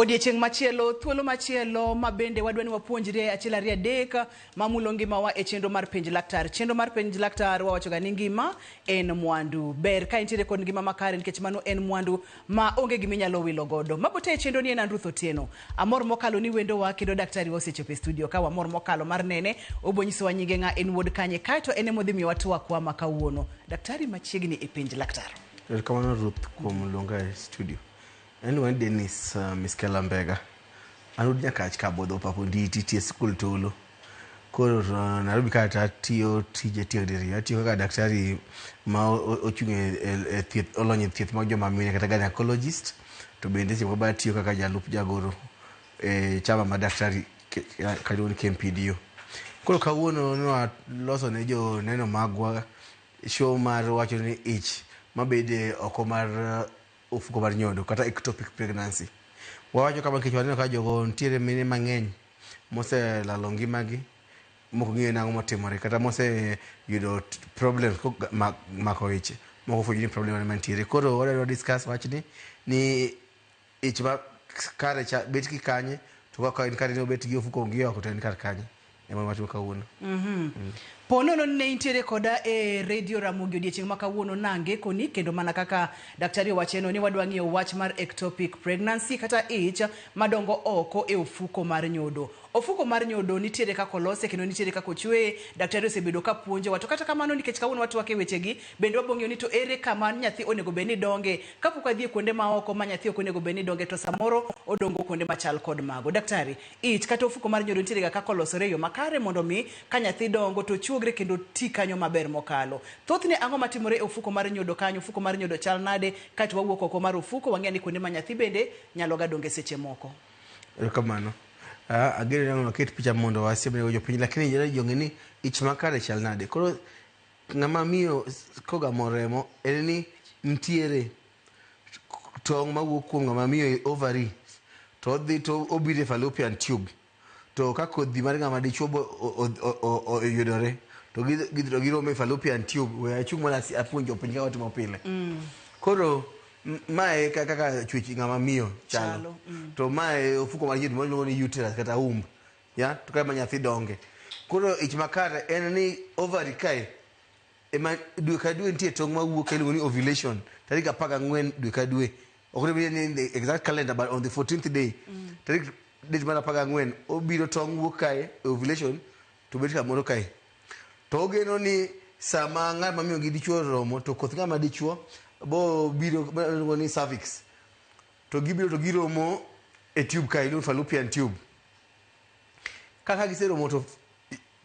Odiechieng' machielo, thuolo machielo ma bende wadwa ni wapuonjre achiel ariyo adek mamulo ngimawa e chenro mar Penj Laktar. Chenro mar Penj Laktar wawachoga ni ngima en mwandu. Ber ka intiere kod ngima makare nikech mano en mwandu ma onge gima inyalo wilo godo. Mago te e chenro ni en an Ruth Otieno. Amor mokalo ni wendowa kendo daktari wa osechopo e studio ka wamor mokalo mar nene. Obo nyisowa nyinge ng'a en wuod kanye kaeto en emodhi miyowa twakwa ma kawuono. Daktari machiegni e Penj Laktar. Erokamano Ruth kuom luonga e studio. An iluonga ni Dennis Miskela Mbega. An wuod Nyakach Kabodho Pap Onditi tie sikul Tolo. Koro to Nairobi ka to atiyo tije tieng' diriyo. Atiyo kaka daktari ma ochung' e thieth olony e thieth mag joma mine kata gynecologist. To bende seche moko be atiyo kaka jalup jagoro e chama mar daktari kaluongo ni KMPDU. Koro kawuono ne waloso ne joneno magwa show mar wacho ni ich mabede oko mar ofuko mar nyodo kata ectopic pregnancy. Wawacho kama nikech waneno ka jogo nitiere mine mang'eny moselalo ngimagi mok ong'eyo nang'o motimore kata moseyudo problems mako ich mok ofwenyo ni problem mane mantiere. Koro wadwa discuss wachni ni ich ma kare cha bet gi kanye to ka en kare ni obet gi ofuko gi oko to en kar kanye. Ema wach ma kawuono. Po nono ni ne intiere koda e Radio Ramogi odiechieng' ma kawuono nangekoni kendo mana kaka daktari owacheno ni wadwa ng'iyo wach mar ectopic pregnancy kata ich madongo oko e ofuko mar nyodo. Ofuko mar nyodo nitiere kaka olose kendo nitiere kaka ochweye, daktari osebedo ka puonjowa to kata kamano nikech kawuono watwak e wechegi bende wabo ng'iyo ni to ere kama nyathi onego bed ni donge kapok wadhi e kuonde maoko ma nyathi ok onego bed ni donge to samoro odongo kuonde machal kod mago. Daktari, Ich kata ofuko mar nyodo nitiere ga kaka olosore e yo makare mondo mi ka nyathi dongo to ochuogre kendo oti kanyo maber mokalo. Thothne ang'o matimore e ofuko mar nyodo kanyo? Ofuko mar nyodo chal nade? Kaeto wawuok oko mar ofuko wang'e ni kuonde ma nyathi bende nyalo ga donge seche moko. Erokamano. Ageno ni ang' waket picha mondo wasiemne jopiny lakini ji ong'e ni ich makare chal nade. Koro ng'ama miyo kogamo remo en ni nitiere tong' mawuok kuom ng'ama miyo e ovary to odhi to obiro e fallopian tube to ka kodhi mar ng'ama dichuo bo oyudore to gidhi to giromo e fallopian tube we achung' mana apuonj jopiny kaka watimo pile koro mae kaka chwech ng'ama miyo chalo to mae ofuko mar nyodo miluongo ni uterus kata womb ya to kae ma nyathi donge koro ich makare en ni ovary kae ema dwe ka dwe nitie tong' mawuok iluongo ni ovulation tarik 14 dwe ka dwe ok onego ni the exact calendar but on the 14th day tarik date mar 14 obiro tong' wuok kae e ovulation to bet kamoro kae to ogeno ni sama ng'at mamiyo gi dichuo oromo to koth ng'ama dichuo bo biro iluongo ni cervix to gibiro to giromo e tube kae iluongo ni fallopian tube kaka giseromo to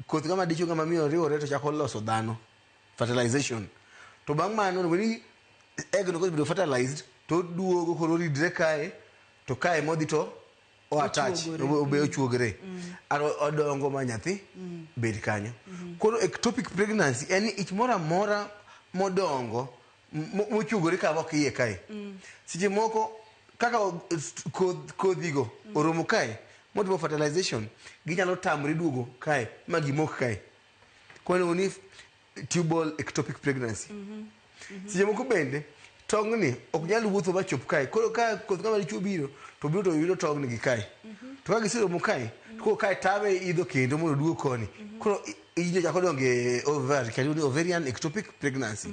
koth ng'ama dichuo ng'ama miyo riwore to chako loso dhano fertilization to bang' mano onego ni egg no kosebedo fertilized to oduogo koro oridre kae to kae modhi to o attach obe ochuogre aro odongo ma nyathi bed kanyo koro ectopic pregnancy en ni ich moro amora modongo mochuogore ka ok iye kae seche moko kaka kodhigo oromo kae motimo fertilization ginyalo tamre duogo kae ma gimok kae koro ni tubal ectopic pregnancy seche moko bende tong'ni ok nyal wuotho machop kae koro ka koth ng'ama dichuo biro to biro to yudo tong'ni gi kae to ka giseromo kae to koro kae tame idho kendo mondo oduog koni koro ijno chako dongo e ovary kendo ni ovarian ectopic pregnancy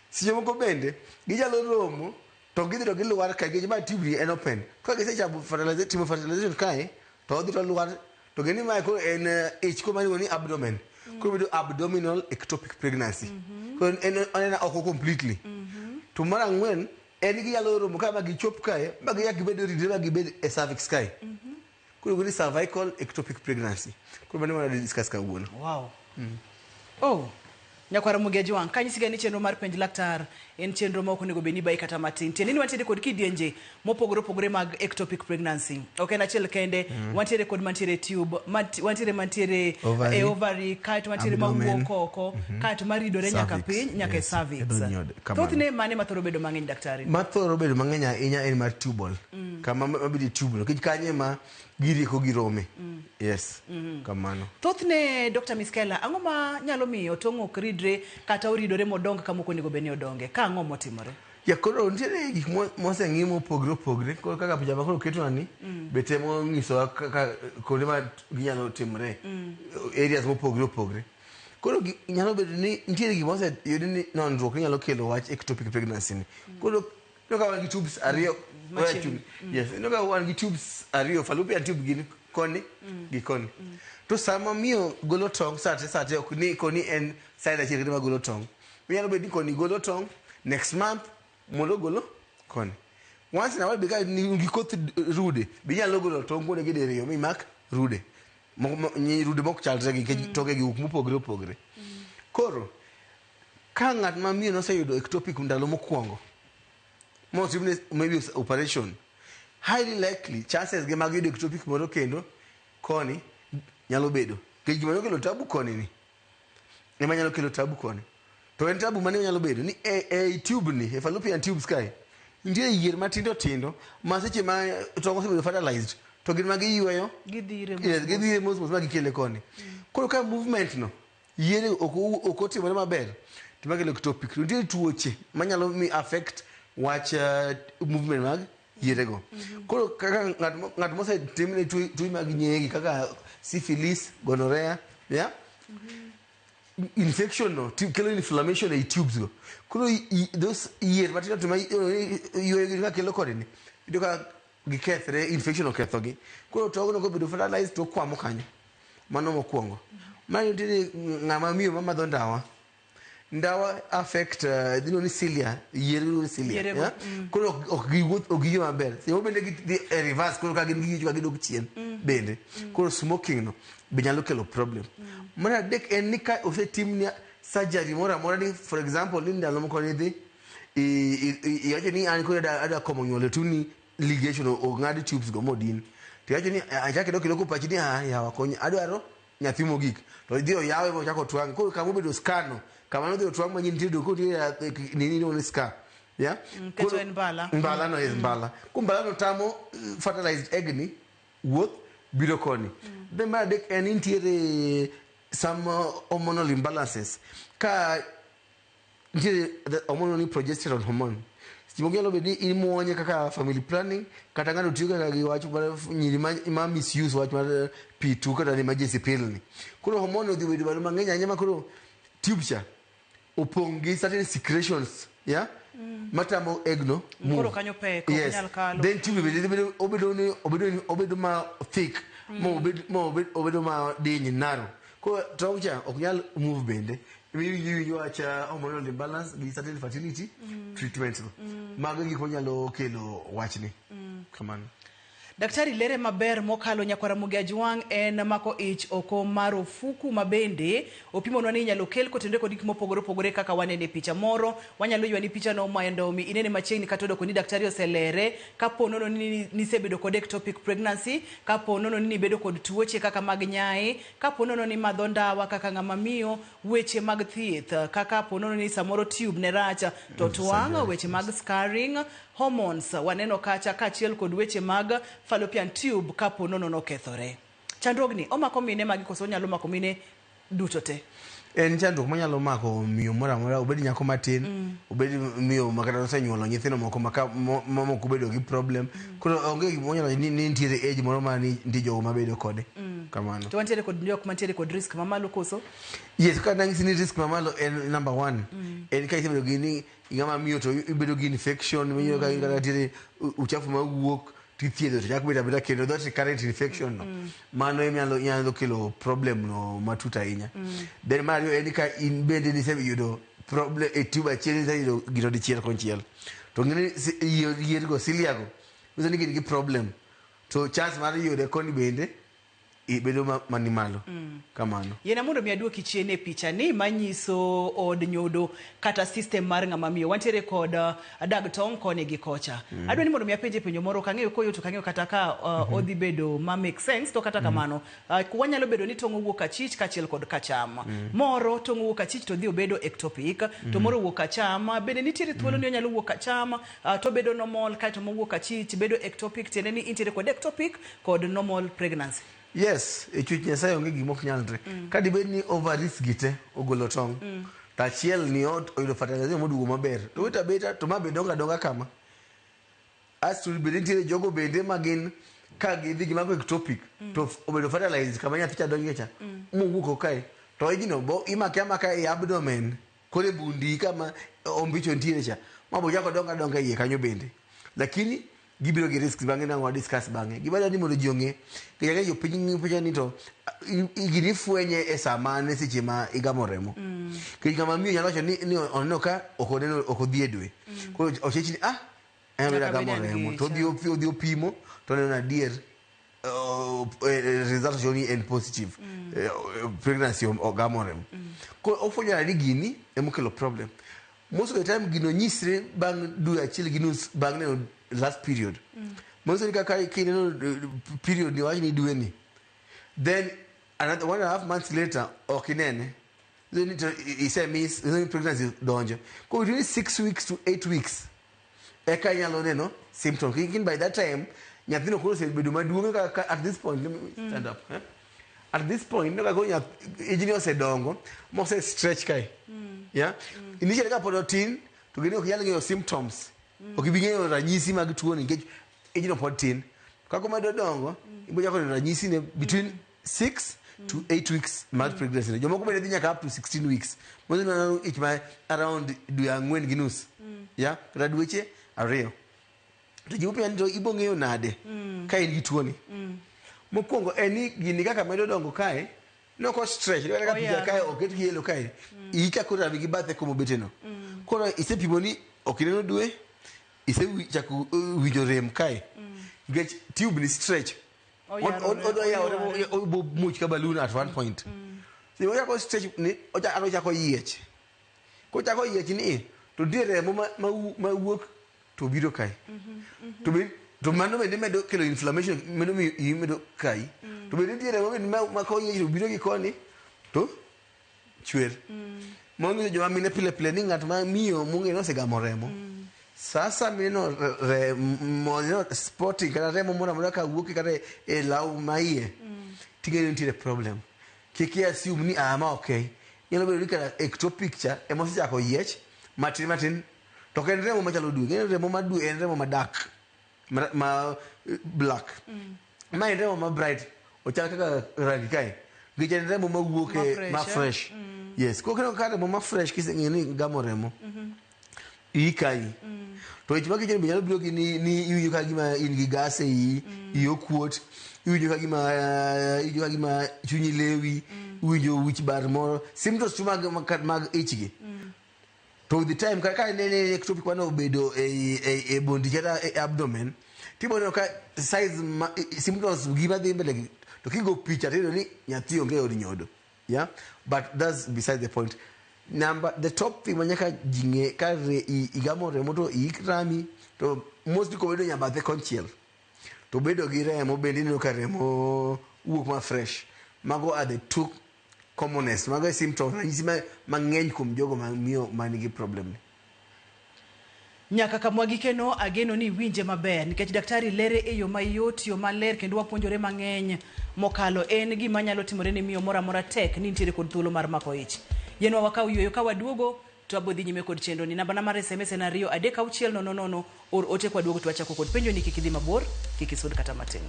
seche moko bende ginyalo romo to gidhi to gilwar kae nikech ma tube ni en open ka gisechamo fertilization timo fertilization kae to odhi to lwar to gini mae koro en ich koro iluongo ni abdomen koro bedo abdominal ectopic pregnancy koro en onena oko completely to mar ang'wen en ginyalo romo kae ma gichop kae ma gichak gibed ridre ma gibed e cervix kae koro iluongo ni cervical ectopic pregnancy koro mano ema discuss kawuono Wow. Oh. Nyakwar Ramogi Ajwang', kanyisiga ni chenro mar penj laktar en chenro ma ok onego bed ni bayi kata matin. Tiende ni wantiere kod kidienje mopogore opogore mag ectopic pregnancy. Ok en achiel kende, wantiere kod mantiere e tube, wantiere mantiere Ovary, e ovary, kaeto wantiere abdomen, mawuok oko, kaeto maridore nyaka cervix, piny, nyaka e yes, cervix. e dho nyodo, kamano. Thothne mane mathoro bedo mang'eny daktari? Mathoro bedo mang'eny ahinya en mar tubal. Kama mabedo e tube no, nikech kanyo ema girieko girome. Yes, kamano. Thothne Dr. Miskela, ang'o ma nyalo miyo tong' ok ridre kata oridore modong kama ok onego bed ni odonge? Ka ang'o motimore? Ya koro nitiere gik moseng'i mopogre opogre. Koro kaka picha ma koro oketwa ni be temo nyisowa kaka kuonde ma ginyalo timre. Areas mopogre opogre. Koro nyalo bedo ni nitiere gik moseyudi ni nonruok ni nyalo kelo wach ectopic pregnancy ni. Koro ineno ka wan gi tubes ariyo. Machiegni. Yes, ineno ka wan gi tubes ariyo, fallopian tube gin koni gi koni. To sama miyo golo tong' sate sate ok ni koni en side achiel kende ma golo tong'. Onyalo bedo ni koni golo tong' next month mondo ogolo koni. Once in a while be ka in gi koth rude be inyalo golo tong' kuonde gi diriyo mimak rude. Rude mok chalre gi nikech toke gi wuok mopogre opogre. Koro ka ng'at ma miyo noseyudo ectopic ndalo mokwongo motimne maybe operation, highly likely chances ge mag yudo ectopic moro kendo koni nyalo bedo. Nikech gima nyalo kelo tabu koni ni ema nyalo kelo tabu koni. To en tabu mane nyalo bedo ni e tube ni, e fallopian tubes kae, nitie yier matindo tindo ma seche ma tong' osebedo fertilized to gin ma giyweyo. Gidhire mos. Yes, gidhire mos mos ma gikele koni. Koro ka movement no yiere ok otimore maber to makelo ectopic. Nitie tuoche manyalo mi affect wach movement mag yierego. Koro kaka ng'at mosetimne tuo mag nyegi kaka syphilis, gonorrhea, yeah? Infection no kelo inflammation ei tubes go. Koro those yier matindo tindo ma yweyo gi ka kelo koni ni, iyudo ka gikethre, infection okethogi. Koro tong'no kobedo fertilized to okwamo kanyo. Mano mokwongo. Mar ariyo nitiere ng'ama miyo mamadho ndawa. Ndawa affect iluongo ni cilia, yier iluongo ni cilia. Yierego. Yeah? Koro ok giwuoth, ok giyie maber. Seche moko bende gidhi e reverse, koro ka gin giyiecho ka gidok chien bende. Koro smoking no be nyalo kelo problem. Mar adek en ni ka osetimni surgery moro amora ni for example ni ndalo moko nidhi iwacho ni an koro adwa komo nyuol otimni ligation ong'ad tubes go modin. To iwacho ni achako idok iloko pachi ni ah yawa kony adwaro nyathi mogik. To idhi oyawe mochako otwang'e. Koro kama obedo scar no, kama nodhi otwang' manyien nitie koro nitie nini iluongo ni scar. Yeah? Nikech en mbala. Mbala no, yes, mbala. Koro mbala no tamo fertilized egg ni wuoth biro koni. Then mar adek en ni nitiere some hormonal imbalances. Ka nitiere the hormone ni progesterone hormone. Seche moko nyalo bedo ni imuonye kaka family planning kata ng'ato tiyo kaka gi wach mar nyiri ma misuse wach mar P2 kata emergency pill ni. Koro hormone odhi bedo malo mang'eny ahinya ma koro tube cha opong' gi certain secretions, yeah? Matamo egg no move. Koro kanyo pek, ok Yes. onyal kalo. Then tube bende bedo obedo ni obedo ma thick, mo obedo ma diny narrow. Koro tong' cha ok nyal move bende. Iwinjo wach hormonal imbalance gi certain fertility treatments go. Mago e gik manyalo kelo wachni. Kamano. Daktari lere maber mokalo nyakwara Ramogi Ajwang' en mako ich oko mar ofuku ma bende opimonwa ni inyalo kel kotenore kod gik mopogore opogore kaka wanene e picha moro. Wanyalo ywani picha no mondo mi inene machiegni kata odoko ni daktari oselere kapo nono ni nisebedo kod ectopic pregnancy, kapo nono ni nibedo kod tuoche kaka mag nyae, kapo nono ni madho ndawa kaka ng'ama miyo, weche mag thieth kaka po nono ni samoro tube ne rach to twang', weche mag scarring, hormones waneno kacha kaachiel kod weche mag fallopian tube kapo nono nokethore. Chandruogni omako mine magi koso onyalo mako mine duto te? En chandruok manyalo mako miyo moro amora, obed nyako matin, obed miyo makata osenyuolo nyithindo moko mamoko bedo gi problem. Koro onge gima onyalo ni nitiere age moro ma nitie jogo mabedo kode. Kamano. To wantiere kod jok mantiere kod risk mamalo koso? Yes, ka nang'isi ni risk mamalo en number one. En ka isebedo gi ni ng'ama miyo to ibedo gi infection, miyo ka kata nitiere uchafu mawuok tithiedho to chak bedo abeda kendo that recurrent infection no. Mano ema nyalo kelo problem no matut ahinya. Then mar ariyo en ka in bende niseyudo problem e tube achiel niseyudo gino dichiel konchiel. To ng'eni yier go cilia go nyiso ni gin gi problem. To chance mar yude koni bende bedo mani malo. Kamano. Yiena mondo mi aduoki chien e picha ni manyiso od nyodo kata system mar ng'ama miyo. Wantiere kod dag tong' koni gi kocha. Adwa ni mondo mi apenje penjo moro ok ang'eyo koyot ok ang'eyo kata ka odhi bedo ma make sense to kata kamano wanyalo bedo ni tong' owuok achich kaachiel kod kacham. Moro tong' owuok achich to dhi obedo ectopic to moro owuok acham bende nitiere thuolo ni onyalo wuok acham to bedo normal kaeto mowuok achich bedo ectopic tiende ni intiere kod ectopic kod normal pregnancy. Yes, e chwech Nyasaye onge gima ok nyalre. Ka dibed ni ovaries gi te ogolo tong', To achiel ni ot oyudo fertilization moduogo maber. To weta beta to ma be dongo adonga kama. Asto bende nitiere jogo bende ma gin ka gidhi gimako ectopic to obedo fertilized kama nyathi cha donjo cha mowuok oko kae to ijno bo imake amaka e abdomen koro e bundi kama ombicho nitiere cha ma bochako dongo adonga iye kanyo bende. Lakini gibiro gi risks bang'e nang' wa discuss bang'e. Gima adwa ni mondo ji ong'e, nikech ang'e jopiny ng'iyo picha ni to gini ifwenye e saa mane seche ma igamo remo. Nikech ng'ama miyo nyalo wacho ni oneno ka ok oneno ok odhi e dwe. Koro ochech ni ah en Nyaka agamo bed en remo. gi To odhi cha. odhi opimo to oneno adier result owacho ni en positive. Pregnancy ogamo remo. Koro ofwenyo ni gini emokelo problem. Most of the time gino nyisre bang' dwe achiel gi nus bang' neno last period. Manyiso ni kaka kineno period ni wach ni dwe ni. Then another 1.5 months later ok inene. Then to ise miss then pregnancy donjo. Koro between 6 weeks to 8 weeks eka inyalo neno symptom. Lakini by that time nyathino koro osebedo maduong' kaka at this point let me stand up. Eh? At this point ineno ka koro ijni osedongo mose stretch kae. Yeah? Initially ka pod otin to gini ok nyal ng'eyo symptoms. Ok ibi ng'eyo ranyisi mag tuo ni nikech ijno pod tin. Kaka omedo dongo, ibiro chako neno ranyisi ne between 6 to 8 weeks mar pregnancy. Jomoko bende dhi nyaka up to 16 weeks. Manyiso ni mano ich ma around dwe 4.5. Yeah? Kata dweche 2. To ji penjo ni to ibo ng'eyo nade ka in gi tuo ni? Mokwongo en ni gini kaka medo dongo kae, noko stretch, kata ka picha kae oket gi yellow kae, iyi chako rami gi bathe kuma obete no. Koro isepimo ni ok ineno dwe, isechako winjo rem kae. Nikech tube ni stretch. Oyarore, Odwa yawore oyware. obo muoch ka balloon at one point. So ochako stretch ni ochako yiech. Kochako yiech ni to nitie remo ma wuok to biro kae. To be to mano bende medo kelo inflammation medo miyo iyi medo kai. To bende nitie remo bende ma koyiech to biro gi koni to chwer. Manyiso joma mine pile pile ni ng'at ma miyo mong'e ni osegamo remo. Sasa mineno re, spotting kata remo moro amora ka wuok kata e law ma iye ting'e ni nitiere problem. Kik i assume ni ah ma okay. Nyalo bedo ni kata ectopic cha ema osechako yiech matin matin to ok en remo machalo dwe. Ing'e ni remo mar dwe en remo ma dark ma black. Ma en remo ma bright ochal kaka rangi kae. Nikech en remo mawuok Ma e fresh, ma eh? fresh. Yes. Koro kineno ka remo ma fresh kiseng'eyo ni gamo remo. Iyi kayi. To ich makicho be nyalo biro gi ni iwinjo ka gima in gi gas e iyi, iyi okuot, iwinjo ka gima chunyi lewi, iwinjo wich bar moro. Symptoms tu mag ich gi. To with the time ka nene ectopic mane obedo e bondi kata e abdomen, tibo neno ka size ma, symptoms gi madhi mbele gi, to kigo picha tiyudo ni nyathi onge e od nyodo. Yeah? But that's beside the point. Number, the top thing ma nyaka ji ng'e ka igamo remo to iyi rami to mostly kobedo nyabathe konchiel to bedo gi remo bende ineno ka remo wuok ma fresh. Mago are the two commonest. Mago e symptoms ranyisi mang'eny kuom jogo ma miyo manigi problem ni. Nyaka kamwa gikeno ageno ni iwinje maber nikech daktari lere e yo mayot, yo maler kendo wapuonjore mang'eny mokalo. En gima nyalo timore ne miyo moro amora tek ni nitiere kod thuolo mar mako ich. Yienwa wakaw yueyo ka waduogo to wabiro dhi nyime kod chenro ni. Namba na mar SMS en 23600 or ote kwaduogo to wachako kod penjo ni kik idhi mabor, kik isud kata matin.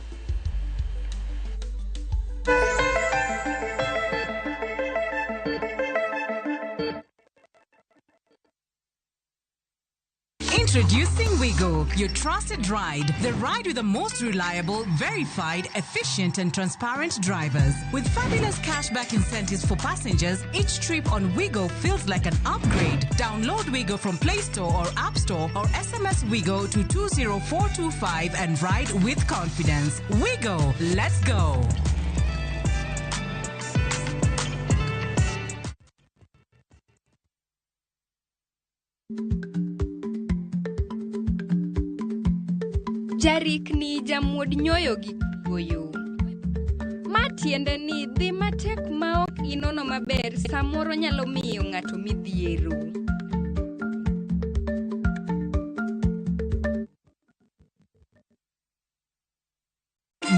Introducing Wigo, your trusted ride. The ride with the most reliable, verified, efficient, and transparent drivers. With fabulous cashback incentives for passengers, each trip on Wigo feels like an upgrade. Download Wigo from Play Store or App Store or SMS Wigo to 20425 and ride with confidence. Wigo, let's go. Jarikni jamuod nyoyo gi kuoyo. Ma tiende ni dhi matek ma ok inono maber samoro nyalo miyo ng'ato midhiero.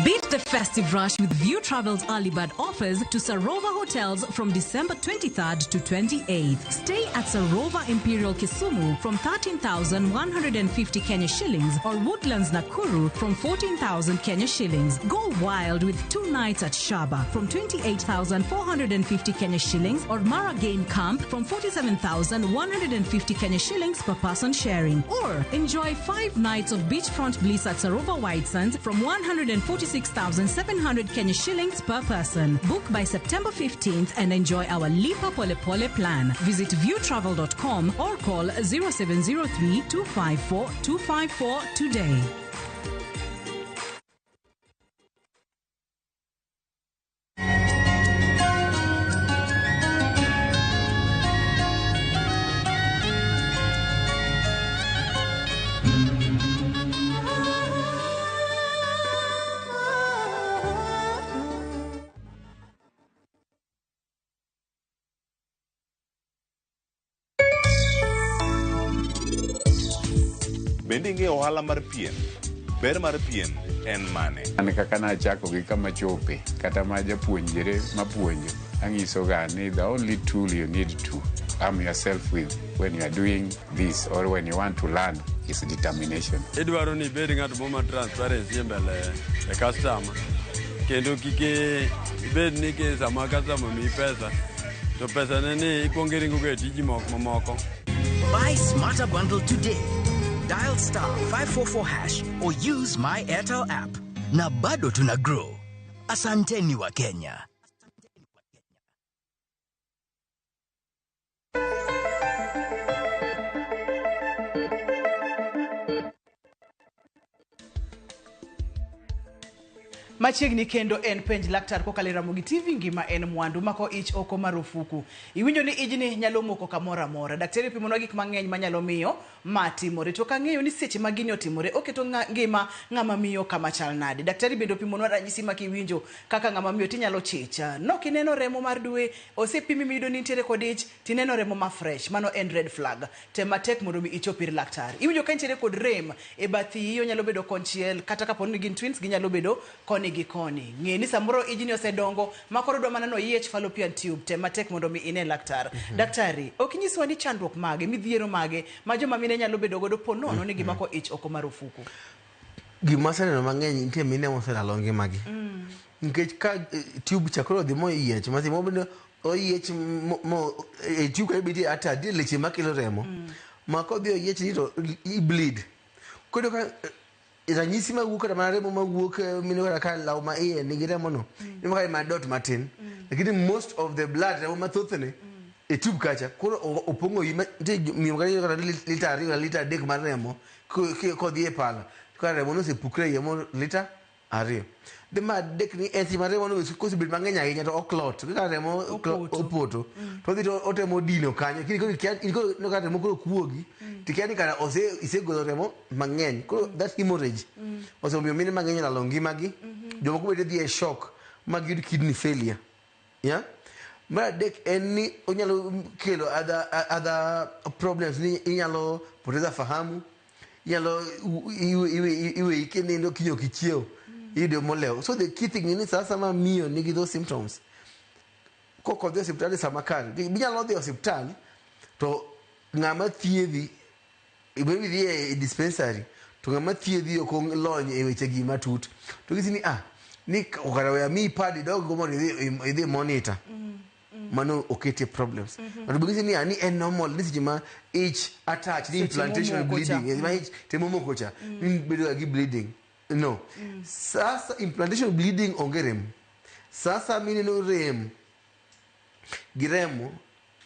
Bit The festive rush with View Travel's early bird offers to Sarova Hotels from December 23rd to 28th. Stay at Sarova Imperial Kisumu from 13,150 Kenya shillings or Woodlands Nakuru from 14,000 Kenya shillings. Go wild with 2 nights at Shaba from 28,450 Kenya shillings or Mara Game Camp from 47,150 Kenya shillings per person sharing. Or enjoy 5 nights of beachfront bliss at Sarova White Sands from 146,700 Kenya shillings per person. Book by September 15th and enjoy our Lipa Pole Pole plan. Visit viewtravel.com or call 0703 254 254 today. Bende ing'eyo ohala mar pien? Ber mar pien en mane? An kaka nachako gi kama chope kata ma japuonjre mapuonjo ang'iso ga ni the only tool you need to arm yourself with when you are doing this or when you want to learn is determination. Idwaro ni ibed ng'at mo ma transparency e mbele e customer kendo kik ibed ni ke sama customer miyi pesa to pesa ne ni ikuongo iringo go e tiji mamoko. Buy Smarter Bundle today. Dial star 544 hash or use my Airtel app. Na bado tuna grow. Asanteni wa Kenya. Machiegni kendo en penj laktar kokalo e Ramogi TV, ngima en mwandu mako ich oko marufuku. Iwinjo ni ijni nyalo moko kamoro amora. Daktari opimonwa gik mang'eny manyalo miyo ma timore. To kang'eyo ni seche ma gini otimore, oketo ngima ng'ama miyo kama chal nade. Daktari bende opimonwa ranyisi ma kiwinjo kaka ng'ama miyo tinyalo chicha. Nok ineno remo mar dwe, osepimi miyudo ni nitiere kod ich, tineno remo ma fresh. Mano en red flag. Tem matek mondo mi ichop ir laktar. Iwinjo ka nitiere kod rem e bath iyi, onyalo bedo konchiel, kata kapo ni gin twins ginyalo bedo koni gi koni. Ng'e ni samoro ijni osedongo ma koro dwa mana no yiech fallopian tube. Tem matek mondo mi ine laktar. Daktari, ok inyiswa ni chandruok mage, midhiero mage ma joma mine nyalo bedo godo po nono ni gimako ich oko marufuku? Gima aseneno mang'eny nitie mine moselalo ngimagi. Nikech ka tube cha koro odhi moyiech, mabende oyiech mo e tube ka nitie ata nitie leche makelo remo. Ma kodhi oyiech ni to i bleed. Koro ka ranyisi mawuok kata mana remo mawuok mine kata ka law ma iye nigi remo no, ineno ka ma dot matin. Lakini most of the blood remo mathothne e tube kacha koro opong'o iyi nitie miyo kata lita 2 lita 3 mar remo kodhi e pala ka remo no osepukre iye mo lita 2. Dhi mar adek ni en seche ma remo no kosebet mang'eny ahinya to oklot kaka remo opoto to odhi to otemo dino kanyo lakini koro ineno ka remo koro kuogi to ikia ni kara isegolo remo mang'eny. Koro that hemorrhage osemiyo mine mang'eny olalo ngimagi. Jomoko bende dhi e shock ma giyud kidney failure. Yeah? Mar adek en ni onyalo kelo other problems ni inyalo poteza fahamu, inyalo iweyi kinindo kiny ok ichiew, iyudo molewo. So the key thing ni sasa ma miyo nigi those symptoms kok odhi e osiptal e sama kare, inyalo dhi e osiptal to ng'ama thiedhi maybe idhi e dispensary to ng'ama thiedhi ok olony e weche gi matut to gisi ni ni kara we amiyi pad idog go mondo idhi monitor. Mano oketie problems. Ng'ato be ng'isi ni ni en normal ni seche ma ich attach ni implantation bleeding ma ich temo moko cha ni bedo gi bleeding. No. Sasa implantation bleeding onge rem. Sasa mineno rem gi remo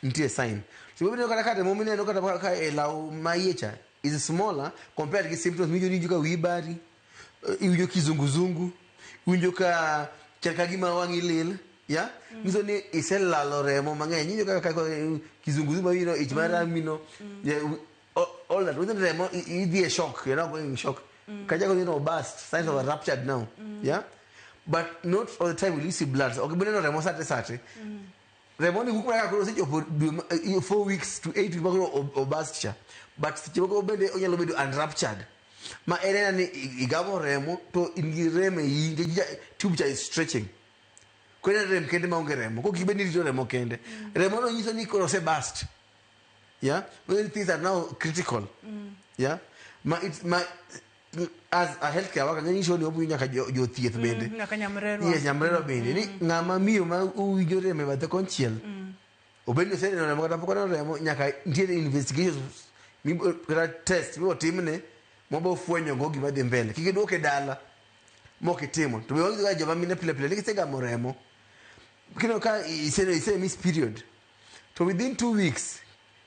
nitie sign. So mineno kata ka remo mineno kata ka e law ma iye cha is smaller compared gi symptoms miwinjo ni iwinjo ka wiyi bari, iwinjo kizunguzungu, iwinjo ka chal ka gima wang'i lil. Yeah? Nyiso ni iselalo remo mang'eny. Iwinjo ka kizunguzungu ma iwinjo ich marami no. Yeah, all that. Within remo idhi e shock. You're now going in shock. Kaja ko burst, signs of a ruptured now. Yeah? But not all the time will you see blood. Okay, but no remo sate sate. Remo ni wuok mana ka koro osechopo 4 weeks to 8 weeks makoro o burst cha. But seche moko bende onyalo bedo unruptured. Ma en ena ni igamo remo to in gi rem e iyi nikech tube cha is stretching. Koro en rem kende maonge remo. Kok ibed ni irito remo kende. Remo no nyiso ni koro ose burst. Yeah? When things are now critical. Yeah? Ma it's ma as a healthcare worker nyiso ni opuonjo nyaka jothieth bende. Nyaka nyamrerwa. Yes, nyamrerwa bende. Ni ng'ama miyo ma owinjo rem e bathe konchiel. Obed ni oseneno remo kata pok oneno remo, nyaka nitiere investigations kata test mibo timne mabo fwenyo go gima dhi mbele. Kik idwoke dala mok itimo. To be wanyiso ga joma mine pile pile ni kisegamo remo, kineno ka ise miss period, to within 2 weeks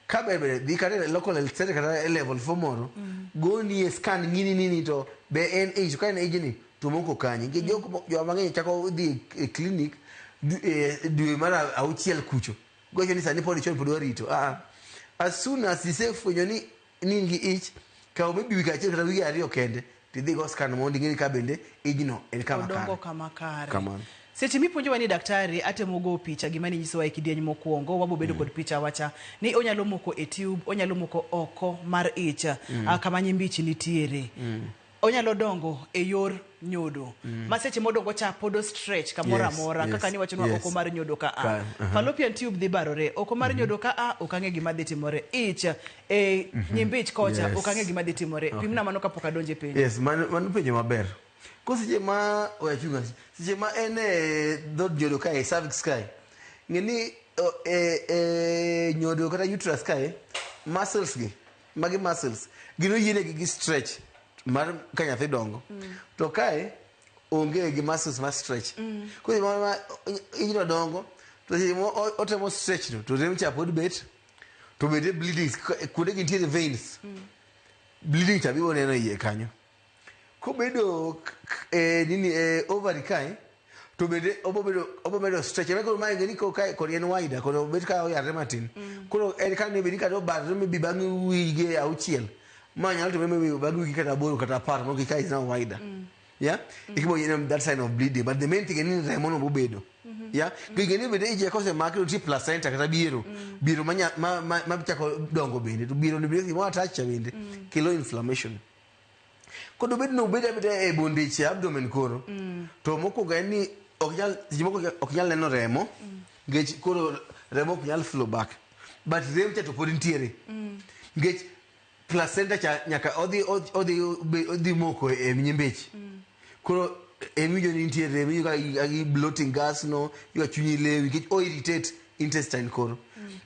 ka ber ber dhi kata e local health center kata e level 4 moro, goni e scan ng'ini nini to be en age, ka en age ni to moko kanye nikech joma mang'eny chako dhi e clinic dwe mar 6 kucho gocho ni sani pod chon pod warito. Ah, as soon as isefwenyo ni in gi ich, kaw maybe wik achiel kata wige 2 kende tidhi go scan mondo ing'e ni ka bende ijno en kama odongo kare. Kama kare. Kamano. Seche mipuonjowa ni daktari atemo go picha gima ninyisowa e kidieny mokwongo wabo bedo kod picha wacha ni onyalo moko e tube, onyalo moko oko mar ich kama nyimbich nitiere, onyalo dongo e yor nyodo ma seche modongo cha pod o stretch kamoro amora kaka niwachonwa oko mar nyodo ka a fallopian tube dhi barore oko mar nyodo ka a ok ang'e gima dhi timore ich e nyimbich kocha. Ok ang'e gima dhi timore. Pimna mano kapok adonjo e penjo. Yes, mano penjo maber. Ko seche ma oya chunga, seche ma en e dhood nyodo kae, cervix kae, ng'e ni e nyodo kata uterus kae, muscles gi, magi muscles, gin oyienegi gi stretch mar ka nyathi dongo. To kae onge gi muscles ma stretch. Koro ma ijno dongo, to seche ma otemo stretch no, to rem cha pod bet, to bende bleeding, kuonde gi nitiere veins. Bleeding cha biro neno iye kanyo. Kobedo nini e ovary kae to bende obo bedo stretch ema. Koro mae ng'eni ko kae kod en wider, koro obet ka oyarre matin. Koro en ka ne bedi kata obarre maybe bang' wige 6, ma nyalo timore maybe bang' wige kata 8 kata 10 mondo kae is now wider. Yeah, ikibo neno that sign of bleeding, but the main thing en ni remo no bobedo. Yeah, gige ni bende ije kosemaki to nitie placenta kata biero ma chako dongo bende, to biero ni bende gimoro attach cha bende kelo inflammation. Kod obed no obed abeda e bondeche abdomen. Koro to mokwongo en ni ok nyal, seche moko ok nyal neno remo nikech koro remo ok nyal flow back, but rem cha to pod nitiere nikech placenta cha nyaka odhi moko e nyimbich. Koro emiwinjo ni nitie rem, iwinjo ka gi bloating, gas no iwinjo ka chunyi lewi nikech o irritate intestine. Koro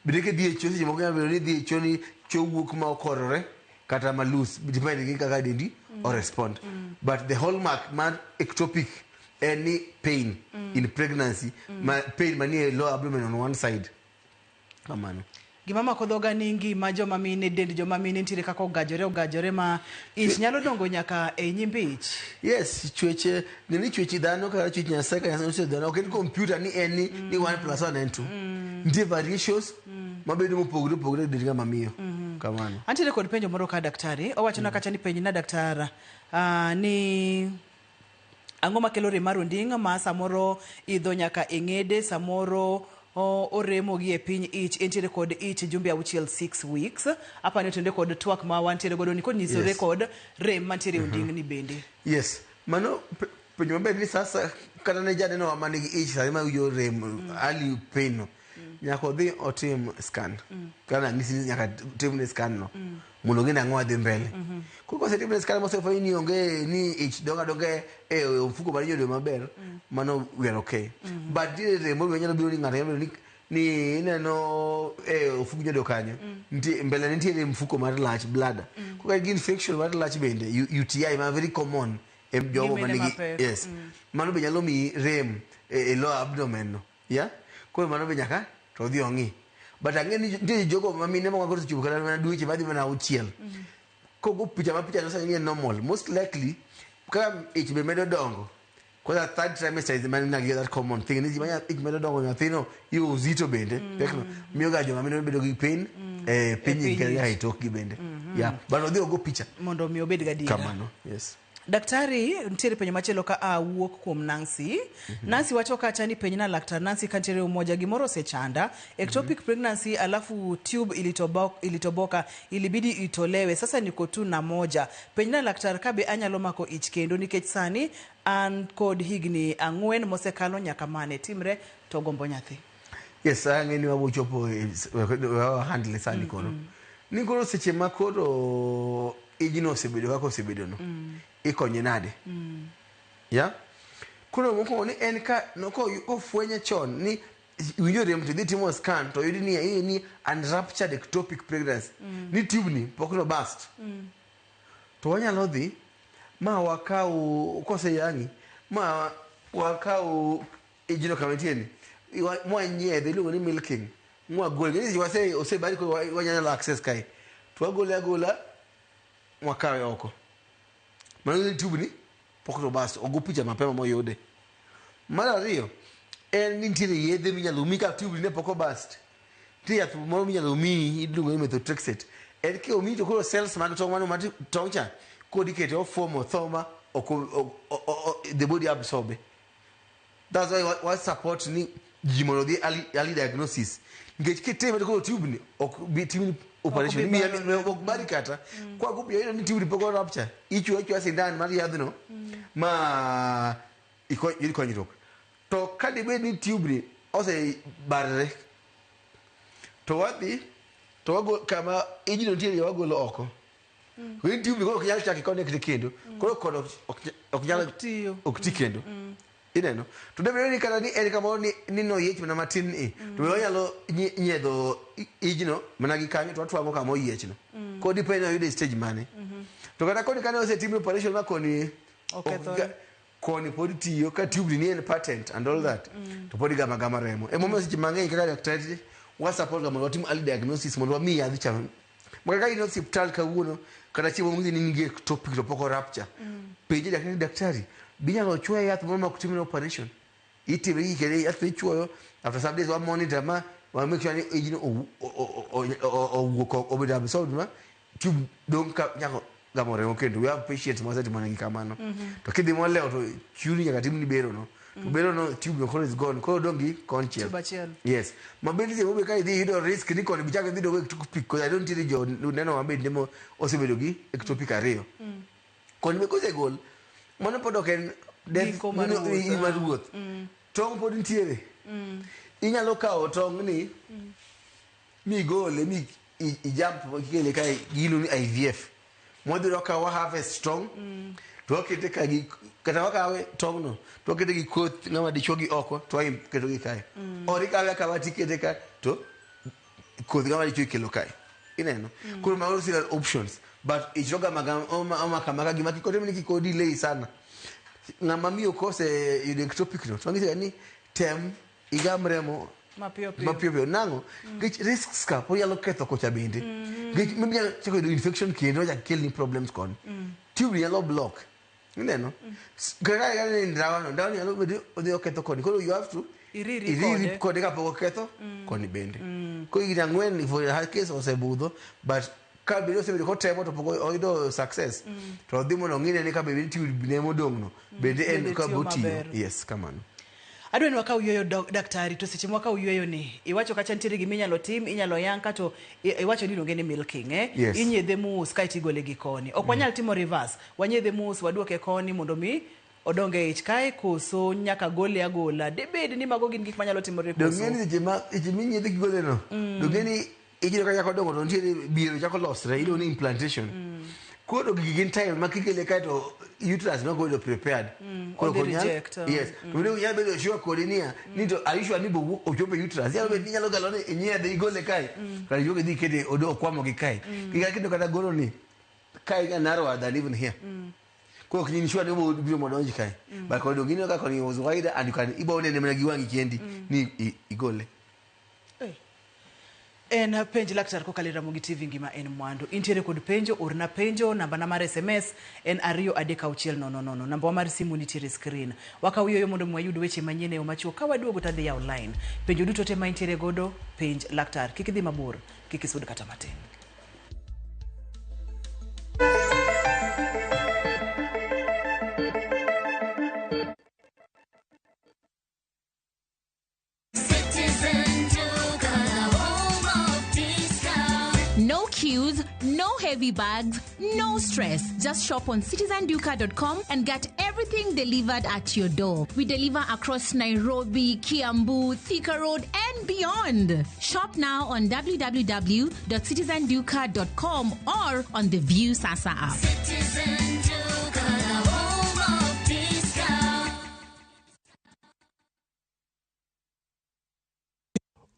bende kidhi e choo, seche moko nyalo bedo ni idhi e choo ni choo wuok ma okorore kata ma loose, depend gi kaka dendi o respond. But the hallmark mar ectopic en ni pain in pregnancy, ma pain manie lower abdomen on one side kamano. Gima mako dhoga ni ngima joma mine, dend joma mine nitiere kaka ogajore ogajore ma ich nyalo dongo nyaka e nyimbich. Yes, chwech ng'e ni chwech dhano kata chwech Nyasaye ka Nyasaye nochweyo dhano ok en computer ni en ni one plus one en two. Nitie variations mabedo mopogore opogore e dend ng'ama miyo kamano. Antiere kod penjo moro ka daktari owachona kacha ni penj na daktar ni ang'o makelo rem mar onding' ma samoro idho nyaka e ng'ede, samoro oremo gi e piny ich. Entiere kod ich jumbe 6, 6 weeks. Apani otende kod twak ma wantiere godo ni kod nyisore kod rem mantiere e onding' ni bende. Yes, mano penjo maber ni sasa kata ne janeno wa manigi ich sani ma winjo rem early pain no, nyaka odhi otim scan. Kaka nanyisi ni nyaka timne scan no mondo ong'e nang'o wadhi mbele. Koro kosetimne scan mosefweny ni onge ni ich dongo adonga e mfuko mar nyodo maber, mano we are okay. But nitiere rem moro nyalo biro ni ng'ato nyalo bedo ni ineno e ofuk nyodo kanyo nitie mbele nitiere mfuko mar lach, bladder. Koro ka gi infection mar lach bende, UTI ma very common e jogo Gi mine manigi mapek. Yes, mano be nyalo miyi rem e lower abdomen no. Yeah, koro mano be nyaka to odhi ong'i. But ang'e ni nitie jogo ma mine moko osechopo kata mana dweche madhi mana 6 kogo picha ma picha no sani ni en normal. Most likely kaka ich be medo dongo, kwanza third trimester is mana gi that common thing ni ji manya ich medo dongo, nyathino iwo uzito bende pekno miyo ga joma mine bedo gi pain e piny piny kata ich. nyaka e tokgi bende. Yeah, but odhi ogo picha mondo mi obed gadiera. Kamano, yes. Daktari, nitiere penjo machielo ka a wuok kuom Nancy. Nancy wacho kacha ni penjna laktar Nancy kantiere Umoja gimoro osechanda. Ectopic pregnancy alafu tube ilitoboka ilibidi itolewe. Sasa niko tu na moja. Penjna laktar kabe anyalo mako ich kendo nikech sani an kod higni 4 mosekalo nyaka mane timre to gombo nyathi. Yes, ang'e ni wabochopo wa handle sani koro. Ni koro seche ma koro ijno osebedo kaka osebedo no. Ikonye nade? Ya? Koro mokwongo ni en ka kofwenye chon ni winjo rem to dhi timo scan to yudi ni ni unruptured ectopic pregnancy. Ni tube ni pok no burst. To wanyalo dhi ma wakaw koseyang'i ma wakaw ijno kama nitie ni mwanyiedhe iluongo ni milking mwagole ni wase osebari koro wanyalo access kae to wagole agola mwakawe oko. Mano ni tube ni pok no burst ogo picha mapema moyude. Mar ariyo en ni nitiere yedhe minyalo mi ka tube ni pok oburst. Nitie yath moro minyalo miyi iluongo ni methotrexate. En kiomiyi to koro cells mag tong' mano mar tong' cha kod ikete oform othoma ok the body absorb. That's why wa support ni ji mondo odhi early diagnosis. Nikech kitime to koro tube ni ok bi timni operation bi ni barore. ok bari kata. Kwa kupiyo iyudo ni tube ni pok orupture. Ichuo achuoya sindan mar yadhno ma yud konyruok. To ka dibed ni tube ni osebarre to wadhi to wago kama ijno nitiere wagolo oko. Koro tube ni koro ok nyal chak i-connect kendo. Koro kod ok nyal Ok tiyo. ok ti kendo. Ineno? To debed ni kata ni en kamoro ni noyiech mana matin ni to wanyalo nyiedho ijno mana gi kanyo to watwang'o kama oyiechno. Koro depend ni oyude e stage mane. To kata koni kane osetim operation ma koni Okethore. Koni pod tiyo ka tube ni en patent and all that to pod igamo agama remo. Emomiyo seche mang'eny kaka daktari wa support ga mondo watim early diagnosis mondo wamiyi yadh cha. Maka ka in e osiptal kawuono kata chieng' moro ni in gi ectopic to pok orupture. Penje daktari, daktari binyalo chuoye yath moro ma ok timne operation. Itime gi kendo yath michuoyo after some days wa monitor ma wa make sure ni ijno owuok obedo absorbed ma tube dong' ka nyako gamo remo kendo. We have patients ma wasetimo negi kamano. To kidhi molewo to chuni nyaka timni bero no. To bero no tube no koro is gone. Koro odong' gi konchiel. Tube achiel. Yes. Ma bende seche moko ka idhi yudo risk ni koni bichako idhi dong' ectopic because I don't nitiere jo neno mabende mo osebedo gi ectopic 2. Koni be kosegol mano pod ok en death Giko mar wuoth. mar wuoth. Tong' pod nitiere. Inyalo kawo tong' ni migole mi ijump kikele kae giluongo ni IVF. Mwadhi wakawo wa harvest tong' to wakete ka gi kata wakawe tong' no to wakete gi koth ng'ama dichuo gi oko to waketo gi kae. Or ikawe akawa tikete ka to koth ng'ama dichuo ikelo kae. Ineno? Koro mago still options but ich roga omaka maka gima kik otim ni kik odelay sana. Ng'ama miyo kose yudo ectopic no to wang'ise ni tem igam remo Mapiyo piyo. mapiyo piyo nang'o nikech risks ka pod nyalo ketho kocha bende nikech maybe nyalo chako yudo infection kendo chak kelni problems koni tube nyalo block ineno kaka kaka ni ndawa no ndawa nyalo bedo odhi oketho koni koro you have to Iriri iriri kode. kode kapok oketho koni bende koro higni 4 for her case osebudho but ka bende osebedo kotemo to pok oyudo success to odhi mondo ong'ine ni ka bende tube ne modong' no bende en Bende ka tiyo botiyo maber. yes kamano. Adwa ni wakaw yueyo daktari to seche mwakaw yueyo ni iwacho kacha nitiere gima inyalo tim inyalo yang kato iwacho ni iluonge ni milking eh? Yes. Inyiedhe mos kaeto igole gi koni ok wanyal timo reverse wanyiedhe mos waduoke koni mondo mi odong e ich kae koso nyaka gole agola debed ni mago gin gik manyalo timore Dong' koso ng'e ni seche ma seche minyiedhe kigole no dong' ng'e ni ijno ka chako dongo to nitiere biero chako losre iluongo ni implantation. Koro gigi gin time ma kikele kae to uterus nok obedo prepared. Koro Odhi ok onyal- reject, Yes. To bende onyal bedo sure kodi niya ni to are you sure ni bowuok ochopo e uterus. Nyalo bedo ni inyalo galo ni inyiedhe igole kae. Kata iwuok idhi ikete odo okwamo gi kae. Kika kendo kata golo ni kae ga narrower than even here. Koro ok in sure ni obo biro modonj kae. But koro dong ineno ka koni was wider and you can ibo nene mana gi wang'i kendi ni igole. En penj laktar kokalo e Ramogi TV ngima en mwandu. Intiere kod penjo, orna penjo, namba na mar SMS en 23600. Namba wa mar simu nitiere screen. Wakaw yueyo mondo mi wayud weche manyien e yo machuok. Ka waduogo to adhi yawo line. Penjo duto te ma intiere godo, penj laktar. Kik idhi mabor, kik isud kata matin. heavy bags, no stress. Just shop on citizenduka.com and get everything delivered at your door. We deliver across Nairobi, Kiambu, Thika Road, and beyond. Shop now on www.citizenduka.com or on the View Sasa app. Citizen Duka, the home of discount.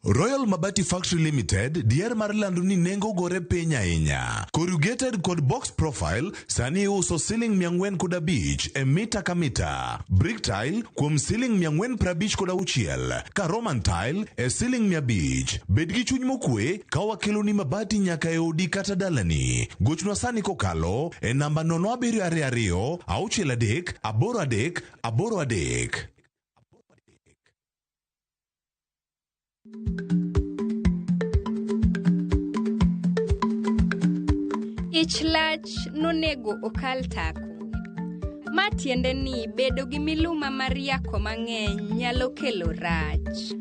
Royal Mabati Factory Limited dier mar lando ni nengo gore piny ahinya. Corrugated kod box profile sani iuso siling 405 e mita ka mita. Brick tile kuom siling 456 ka Roman tile e siling 500. Bed gi chuny mokwe ka wakeloni mabati nyaka e odi kata dalani. Gochnwa sani kokalo e namba 0722 63 83 83. Ich lach nonego okal tako. Ma tiende ni bedo gi miluma mar yako mang'eny nyalo kelo rach.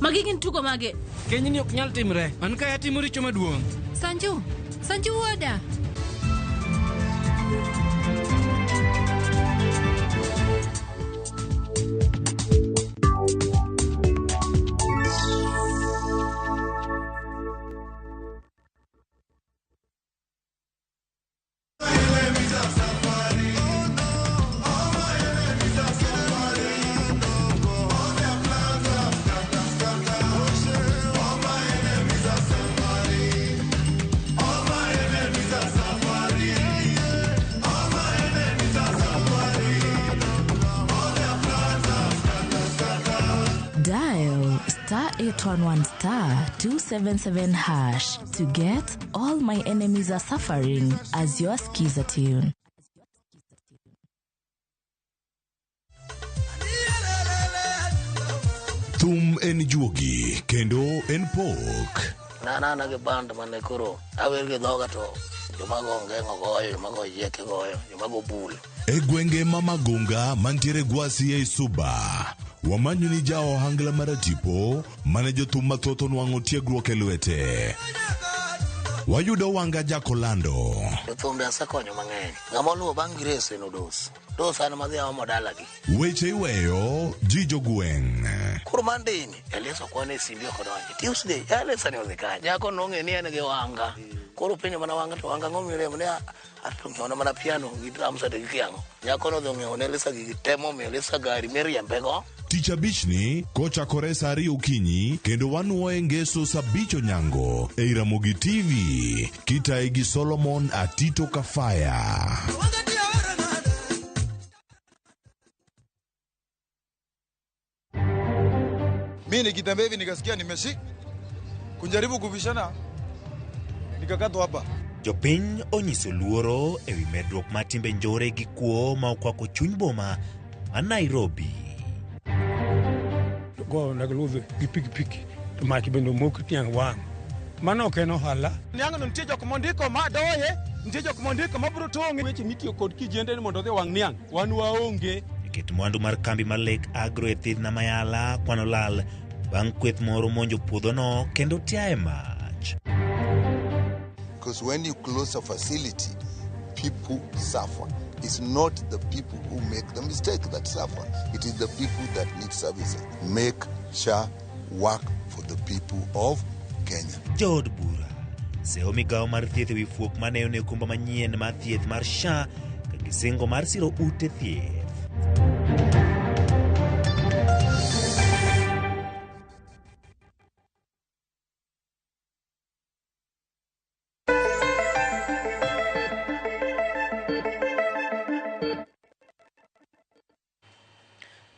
Magi gin tugo mage? Kenyni ok nyal timre. An kae atimo richo maduong'. Sanju, Sanju wuoda. Dial star 811 star 277 hash to get All My Enemies Are Suffering as your skiza tune. Thum en juogi kendo en pok. An gi band mane koro awer gi dhoga to joma go ongeng'o goyo, joma go yieke goyo, joma go bul. E gwenge ma Magunga mantiere Gwasi ei Suba, wamanyo ni ja ohangla maratipo mane jothum mathoth onwang'o tiegruok e lwete. Wayudo Wanga Jakolando. Jothumbe asekonyo mang'eny. Ng'ama oluwo bang' Grace en Odos. Odos an madhi aomo dalagi. Weche iweyo ji jogweng'. Koro Monday ni, Elisa okwane e simbi ok odonji. Tuesday, Elisa ni odhi kanye? Nyako nong'e ni en gi Wanga. Koro penjo mana Wanga to Wanga ang'o miremo ni ato ng'iewo mana piano gi drums ate gi kiang'o. Nyako nodhi ong'iewo ne Elisa gigi te momiyo Elisa gari miriembego. Tich abichni kochakore saa ariyo okinyi kendo wanuoye ngeso saa abich onyango ei Ramogi TV kitaye gi Solomon Atito Kafaya. Mi nikitembea hivi nikasikia nimeshi kujaribu kubishana nikakatwa hapa. Jopiny onyiso luoro ewi medruok mar timbe njore gi kuo ma okwako chuny boma ma Nairobi. Go nag ludhe gi pikipiki to mach bende omok tiang' wang'. Mano ok en ohala. Niang'no nitie jok mondiko ma doye, nitie jok mondiko ma biro tong'e. Weche mitiyo kod kijende ni mondo odhi owang' niang', wan waonge. Ket mwandu mar kambi mar Lake Agro e thidhna Mayala kwano lal bang' kweth moro monjo puodhono kendo tiaye mach. Because when you close a facility, people suffer. It's not the people who make the mistake that suffer. It is the people that need services. Make SHA work for the people of Kenya. Jood bura seyo migawo mar thieth ewi fuok mane one okumba manyien mar thieth mar SHA ka gisingo mar siro ute thieth.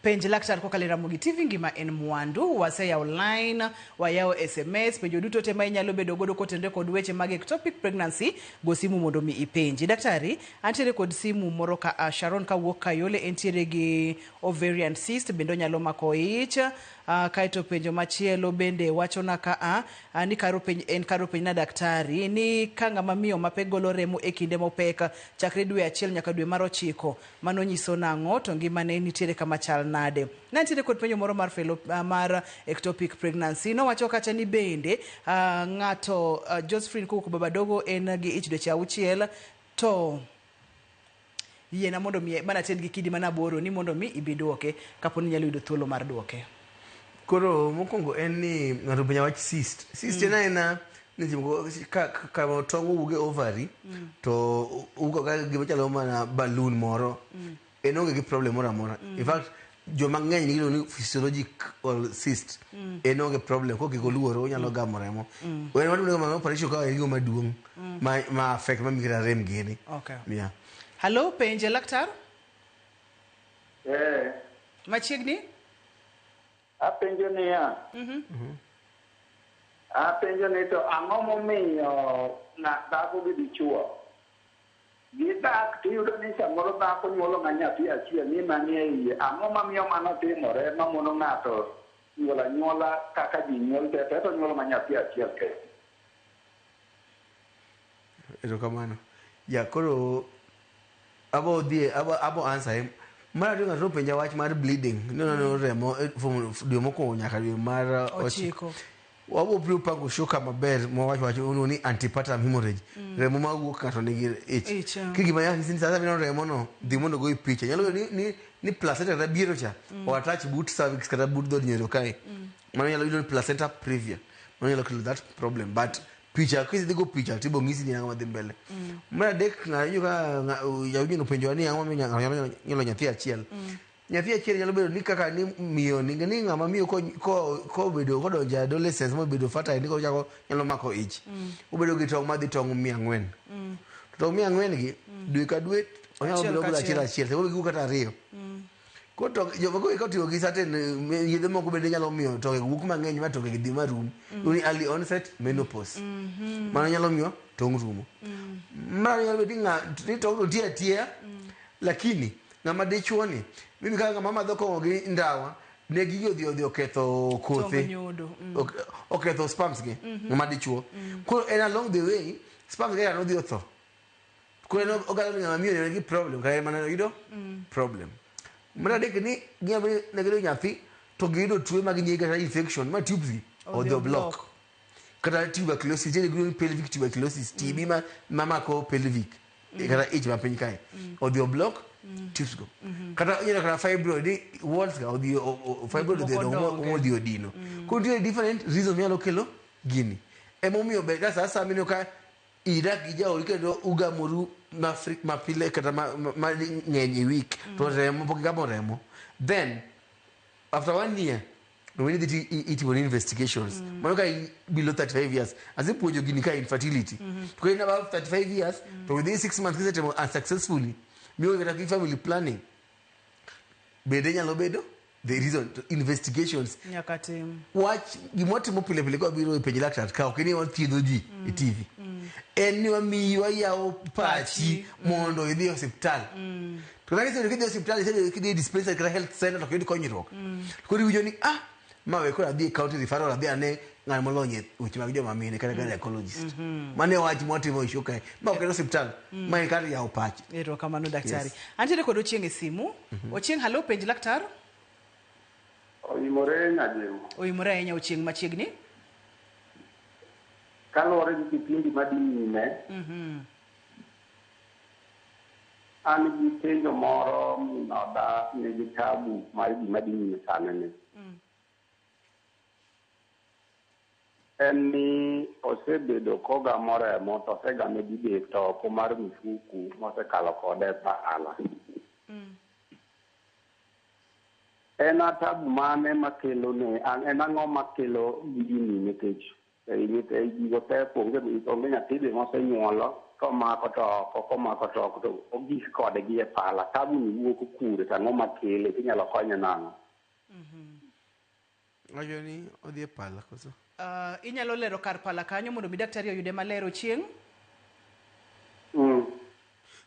Penj laktar kokalo e Ramogi TV ngima en mwandu, waseyawo line, wayawo SMS, penjo duto te ma inyalo bedo godo kotenore kod weche mag ectopic pregnancy, go simu mondo mi ipenji. Daktari, antiere kod simu moro ka Sharon kawuok Kayole, entiere gi ovarian cyst, bende onyalo mako ich. Kaeto penjo machielo bende wachona ka a ni kar openj en kar openj na daktari ni ka ng'ama miyo mapek golo remo e kinde mopek chakre dwe achiel nyaka dwe mar ochiko mano nyiso nang'o to ngimane nitiere kama chal nade. Ne nitiere kod penjo moro mar felo, mar ectopic pregnancy nowacho kacha ni bende ng'ato Josephine kowuok Babadogo en gi ich dweche auchiel to yiena mondo mi mana ted gi kidi mana aboro ni mondo mi ibi duoke kapo ni inyalo yudo thuolo mar duoke. Koro mokwongo en ni ng'ato openja wach cyst. Cyst en aena ni seche moko ka tong' owuok e ovary to owuok ka gima chalo mana balloon moro en onge gi problem moro amora. In fact joma ng'eny nigi ni physiologic cyst en onge problem kok kik oluoro onyalo gamo remo. En watimo mana operation ka en gima maduong' ma affect ma miyi kata rem gini. Okay. Yeah. Hallo, penje laktar? Eh. Machiegni? Apenjo niya. Apenjo ni to ang'o momiyo dhako gi dichuo gidak tiyudo ni samoro dhako nyuolo ma nyathi achiel ni manie iye. Ang'o mamiyo mano timore mamono ng'ato nyuolo anyuola kaka ji nyuol te to nyuolo ma nyathi achiel kende? Erokamano. Ya koro abo dhi abo answer him. Mar ariyo ng'ato nopenja wach mar bleeding. No remo from dwe mokwongo nyaka dwe mar ochiko. Wabo biro pango shoka maber mwawacho wacho ni antepartum hemorrhage. Remo mawuok ng'ato nigi ich. Ki gima nyasi ni sasa mineno remo no dhi mondo goyi picha. Nyalo bedo ni placenta kata biero cha o attach but cervix kata but dhood nyodo kae. Mano nyalo yudo ni placenta previa. Mano nyalo kelo that problem but picha kidhi go picha tibo ng'isi ni ang'o madhi mbele. Mar adek ng'ato ka jawinjo nopenjowa ni ang'o momiyo ng'ato nyalo nyathi achiel. Nyathi achiel nyalo bedo ni kaka ni miyo ni ng'ama miyo kobedo kodonjo e adolescence mobedo fertile ni kochako nyalo mako ich. Obedo gi tong' madhi tong' 400. To tong' 400 gi dwe ka dwe onyalo bedo golo achiel achiel samoro giwuok kata ariyo. Koro to jomoko kotiyo gi certain yedhe moko bende nyalo miyo tonge wuok mang'eny ma tonge gi dhi marum. Ni early onset menopause. Mano nyalo miyo tong' rumo. Mar nyalo bedo ni tong' no nitie atiya lakini ng'ama dichuo ni maybe kaka ng'ama madho kong'o gi ndawa ne gigi odhi oketho kothe. Oketho sperms gi ng'ama dichuo. Koro en along the way sperms gi nodhi otho. Koro en ogalo ni ng'ama miyo nigi problem kata en mana oyudo problem. Mar adek ni ginyalo bedo ni giyudo nyathi to giyudo tuo mag nyiri kata infection ma tubes gi odhi oblock. Kata tuberculosis, nitie gimiluongo ni pelvic tuberculosis, TB ma mako pelvic kata ich ma piny kae odhi oblock tubes go. Kata inyalo kata fibroid ni walls ga odhi fibroid odhi odongo modhi odino. Koro nitie different reasons manyalo kelo gini. Emomiyo ber ka sa asaya mineno ka idak gi jaodi kendo ugamoru mapile kata ma ng'eny e week to remo pok igamo remo then after 1 year we need to itimo investigations. Mano ka below 35 years asepuonjo gini ka infertility to ka in above 35 years to within 6 months kisetimo unsuccessfully miyo kata gi family planning bende nyalo bedo the reason to investigations nyaka tim. Wach gimwatimo pile pile ka wabiro e penj laktar ka ok ni wathiedho ji e TV. En ni wamiyi wayawo pachi mondo idhi e osiptal. To kata kisebedo kidhi e osiptal isebedo kidhi e dispensary kata health center to ok iyud konyruok. Koro iwinjo ni ma we koro adhi e county referral adhi ane ng'at molony e weche mag joma mine kata gynecologist. Mano e wach mwatimo e show kae. Ma ok en osiptal, ma en kar yawo pach. Erokamano daktari. Yes. Antiere kod Ochieng' e simu. Ochieng' hallo penj laktar. Oimore Nyajemo. Oimore ahinya Ochieng' machiegni. Kaluwore gi kipindi madhi nyime, an gi penjo moro minoda nigi tabu mar gima dhi nyime sani ni. En ni osebedo kogamo remo to osegame didek to oko mar mifuku mosekalo kode e pala. En tabu mane makelo ne, en ang'o makelo gini nikech gigo te onge nyathi be mosenyuolo komako to oko komako to oko to ogik kodgi e pala. Tabu ni wuok kure to ang'o makele tinyalo konye nang'o? Wacho ni odhi e pala koso? Inyalo lero kar pala kanyo mondo mi daktari oyude maler Ochieng'?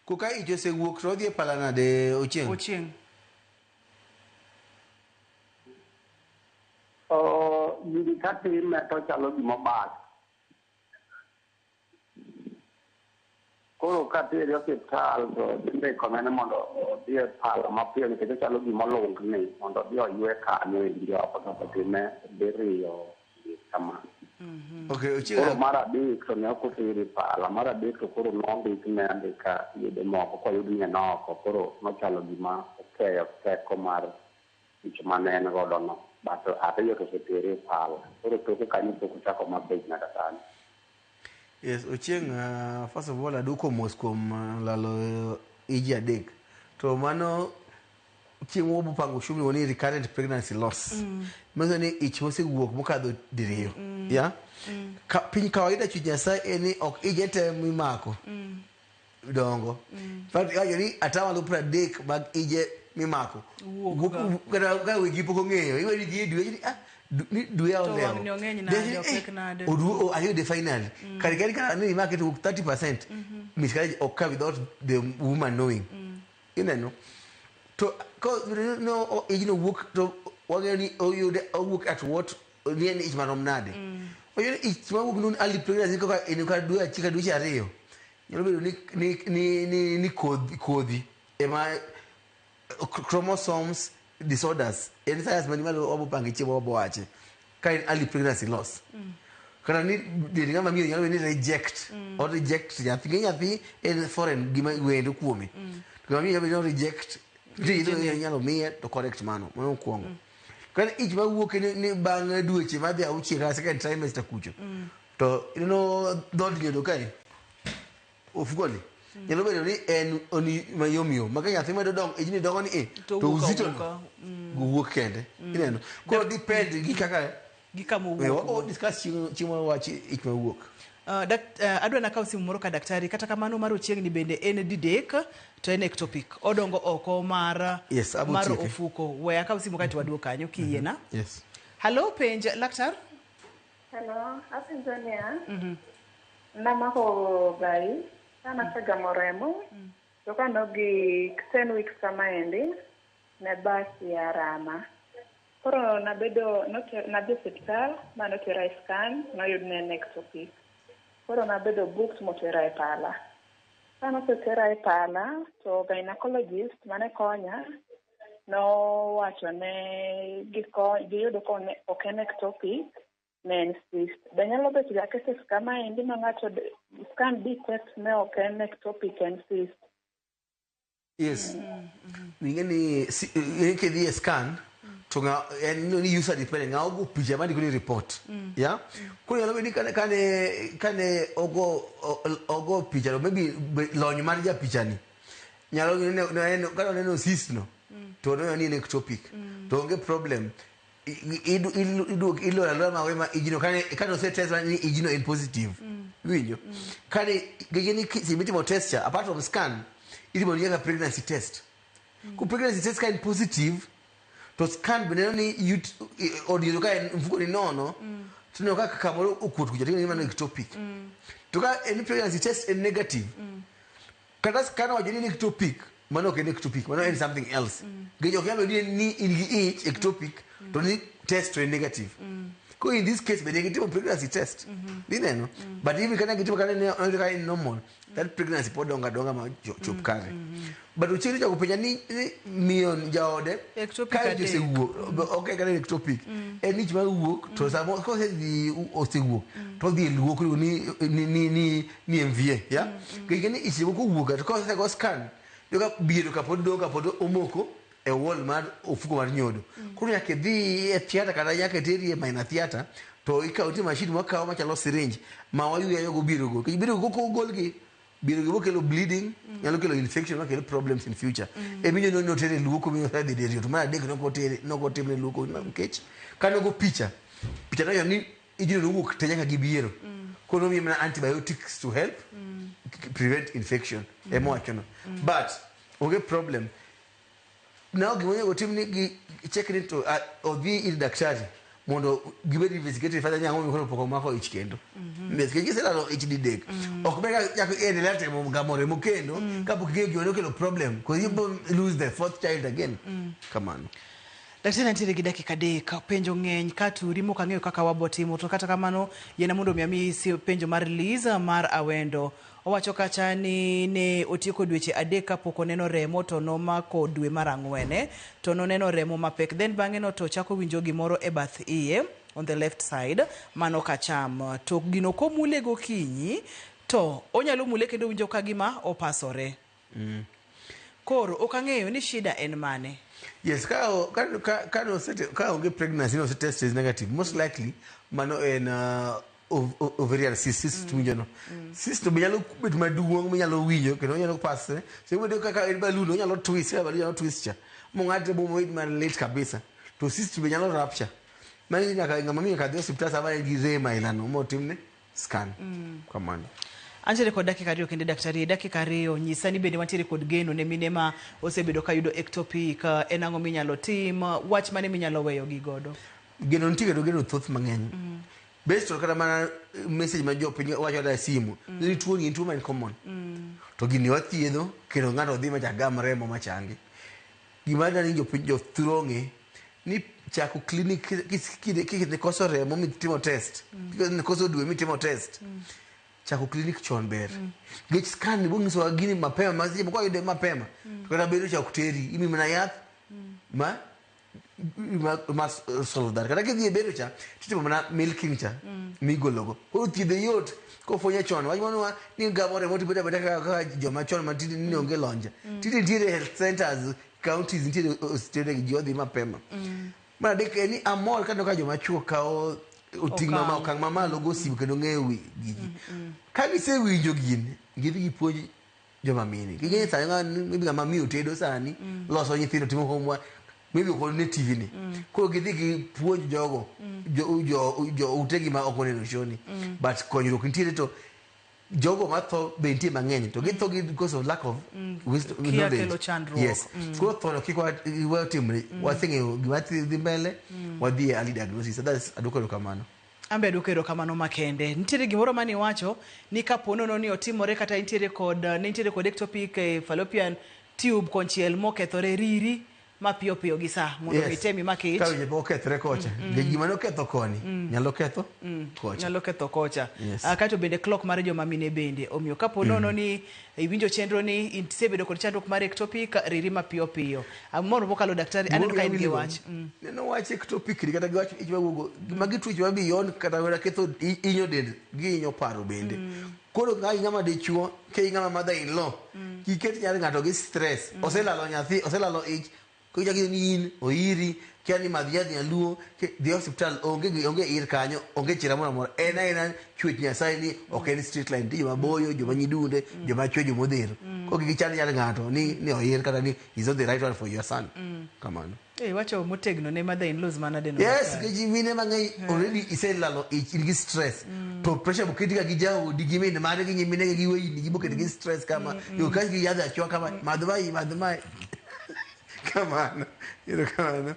Koka ich osewuok to odhi e pala nade Ochieng'? Ochieng'. katime to chalo gima obak. Koro katere osiptal to indikone ni mondo odhi e pala mapiyo nikech ochalo gima olungni mondo odhi oywe kanyo endi oko to otime diriyo kamano. Okay, Ochieng. Koro mar adek to ne ok otere pala, mar adek to koro nondikne andika yedhe moko koyud ni en oko, koro nochalo gima okeyo teko mar tich mane en godo no. But ariyo to osetere e pala. Koro toke kanyo pok ochako mabech nyaka sani. Yes, Ochieng, first of all aduoko mos kuom lalo iji adek. To mano chieng' moro pango shughuli ni recurrent pregnancy loss. Manyiso ni ich mosewuok mokadho diriyo. Yeah? Ka, piny kawaida chuny Nyasaye en ni ok ije te mimako dongo. In fact, iwacho ni atamalo 30 mag ije mimako. Wuok ga. Wuok kata ka wegi pok ong'eyo. Iwe ni dhi e dwe ni ah ni dwe To olewo. wang'ni ong'eny nade, opek nade. Odu ayude finally. Kare kare kare ni imake to wuok 30% miscarriage occur without the woman knowing. Ineno? To ko no ijno wuok to wang'eyo ni oyude owuok at what ni en ich marom nade. Oyudo ich mawuok nun early pregnancy kaka en ka dwe achiel ka dweche ariyo. Nyalo bedo ni kodhi ema chromosomes disorders en science mani malo wabo pange chiemo wabo wache ka en early pregnancy loss. Kata ni dend ng'ama miyo nyalo bedo ni reject or reject nyathi ng'e nyathi en foreign gima wendo kuome. To ng'ama miyo nyalo bedo ni reject nitie yedhe ma inyalo miye to correct mano mano mokwongo. Kata ich mawuok ni bang' dweche madhi auchiel kata second trimester kucho to ineno dhood nyodo kae ofukoni nyalo bedo ni en oni mayom yom ma ka nyathi medo dongo ijni dongo ni e To to wuok uzito awuoka. no wuok kende ineno koro depend gi kaka Gi kama we owuok. wabo discuss chieng' moro wach ich mawuok. Adwa nakaw simu moro ka daktari kata kamano mar Ochieng ni bende en didek to en ectopic odongo oko mar Yes, abo mar tieke. ofuko we akaw simu kaeto waduog kanyo kiyiena. Yes. Hello penj laktar. Hello, apenjo niya, namako gai, ka nasegamo remo, to ka nogik 10 weeks kamaendi, ne bas ya rama. Koro nabedo, nadhi osiptal, ma notera e scan, noyud ni en ectopic. Koro nabedo booked motera e pala. Ka nosetera e pala, to gynecologist mane konya, nowacho ne giyudo ka ok en ectopic, ne en cyst. Be nyalo bet ga cases kamaendi ma ng'ato scan detect ne ok en ectopic, en cyst. Yes. Ing'e ni kidhi e scan to ng'a en ni user dependent ng'a ogo picha mandiko ni report. Yeah? Koro nyalo bedo ni kane ogo picha to maybe lony mar ja picha ni nyalo neno kane oneno cyst no to oneno ni en ectopic to onge problem. Iduok iloro alora ma wema ijno kane ose test ni ijno en positive. Iwinjo? Kane gini mitimo test cha apart from scan itimo nyaka pregnancy test. Ko pregnancy test ka en positive to scan be neno ni od nyodo ka en mfuko ni nono to ineno ka kamoro okuot kucha to mano ectopic. To ka en pregnancy test en negative kata scan owacho ni en ectopic mano ok en ectopic mano en something else. Nikech ok nyal bedo ni in gi ich ectopic to ni test to en negative. Koro in this case bende gitimo pregnancy test. Ineno? But even kata gitimo kata ne oyudo ka en normal that pregnancy pod dongo adonga ma chop kare. But Ochieng chako penja ni miyo jaode Ectopic ka adek. osewuok ok kata ectopic en ich mawuok to samo kosedhi osewuok to odhi e luok ni MVA yeah Nikech ni ich moko owuok to kosego scan to ka biero kapod dong kapod omoko e wall mar ofuko mar nyodo. Koro nyaka idhi e theatre kata nyaka iteri e minor theatre to ikawo nitie machine mwakawo machalo syringe ma wayweyo go biero go. Nikech biero go kogolgi biero go kelo bleeding nyalo kelo infection makelo problems in future. Emiyo notere luoko miyo osedhi diriyo to mar adek nokotimne luoko nikech kanogo picha nowacho ni ijno nowuok te nyaka gi biero. Koro nomiye mana antibiotics to help prevent infection ema owachono. But onge problem. Now gima onego tim ni gi check ni to odhi ir daktari mondo gibed investigated further ni ang'o momiyo koro pok omako ich kendo. Nikech kiselalo ich didek ok ber ka chako endelea temo gamo remo kendo kapok ing'eyo gima nokelo problem because you lose the fourth child again. Kamano. Daktari nitiere gi dakika 3, penjo ng'eny ka turi mok ang'eyo kaka wabotimo to kata kamano yiena mondo mi amiyi penjo mar Liza mar Awendo. Owacho kacha ni ne otieko dweche 3 kapok oneno remo to nomako dwe mar 4 to noneno remo mapek. Then bang'e no to ochako winjo gimoro e bath iye on the left side mano kacham. To gino komule gokinyi to onyalo mule kendo winjo ka gima opasore. Koro ok ang'eyo ni shida en mane. Yes, ka onge pregnancy, no test is negative. Most likely mano en ovarian cyst, cyst winjo no. Cyst to be nyalo bet maduong' minyalo winjo kendo onyalo pasre. So ibedo kaka en balloon, onyalo twist, kaka balloon nyalo twist cha. Mong'adre bomobed malit kabisa. To cyst be nyalo rupture. Mano nyaka ng'ama miyo nyaka dhi osiptal sama en gi rem aila no motimne scan. Kamano. Antiere kod dakika 2 kende daktari, dakika 2 nyisa ni bende wantiere kod geno ne mine ma osebedo ka yudo ectopic, en ang'o minyalo tim, wach mane minyalo weyo gi godo? Geno nitie kendo geno thoth mang'eny. Based on kata mana message ma jopiny wacho kata e simu, ni tuo ni en tuo ma en common. To gini wathiedho kendo ng'ato dhi machak gam remo machangi. Gima dwaro ni jopiny jothuro ong'e ni chako clinic kikoso remo mitimo test, kikoso dwe mitimo test. Chako clinic chon ber. Nikech scan ni bonyisowa gini mapema, ma seche moko wayude mapema. To kata bedo cha ok teri, imi mana yath ma solve that. Kata kidhi e bero cha, titimo mana milking cha, migologo. Koro thiedhe yot, kofwenye chon. Wach mano ni gamo remo tibedo abeda kaka joma chon ma tinde ni onge lonja. Tinde nitiere health centers, counties, nitiere osiptende ji odhi mapema. Mar adek en ni amor kaneno ka joma chuo kawo oting' mama okang' mamalo go simu kendo ng'eyo wi gigi. Ka gisewinjo gini, gidhi gipuonj joma mine. King'eyo sani maybe ng'ama miyo tedo sani, loso nyithindo, timo homework, maybe ok one TV ni. Koro gidhi gipuonj jogo, jo utegi ma ok oneno show ni. But konyruok nitiere to jogo matho be nitie mang'eny to githo gi because of lack of wisdom, Kia knowledge. kelo chandruok. Yes. Koro tho no kik we otimre. Waseng'eyo gima dhi mbele, wadhi e early diagnosis. That's aduoko erokamano. Ambe aduoko erokamano makende. Nitiere gimoro mane iwacho ni kapo nono ni otimore kata nitiere kod ne nitiere kod ectopic e fallopian tube konchiel mokethore riri mapiyo piyo gi saa mondo mi item imak ich. Ka winjo pok okethre kocha. Gima noketho koni nyalo ketho kocha. Nyalo ketho kocha. Yes. Kaeto bende clock mar joma mine bende. Omiyo kapo nono ni iwinjo chenro ni isebedo kod chandruok mar ectopic, riri mapiyo piyo. Moro mokalo daktari, aneno ka in gi wach. Neno wach ectopic ni kata gi wach ich mawuogo. Magi tuoche ma beyond kata mana ketho hinyo del, gihinyo paro bende. Koro ka ng'ama dichuo, ka ng'ama mother in law, kiket nyar ng'ato gi stress, oselalo nyathi, oselalo ich, koro ichako ni in oiri, kia ni madh yadh nyaluo, dhi e osiptal, onge ir kanyo, onge chira moro amora. En aena chwech Nyasaye ni ok en straight line, nitie joma boyo, joma nyidunde, joma chwe, joma odhero. Koro kik ichand nyar ng'ato ni oir kata ni is not the right one for your son. Kamano. Iwacho motegno ne mother in laws manade no? Yes, nikech mine mang'eny already iselalo ich, in gi stress. To pressure boketi ga gi jaodi, gi min mare, gi nyimine gi weyni gi boketi gi stress kama. Yo ka gi yadh achwa kama, madh mae, madh mae. Kamano. Erokamano.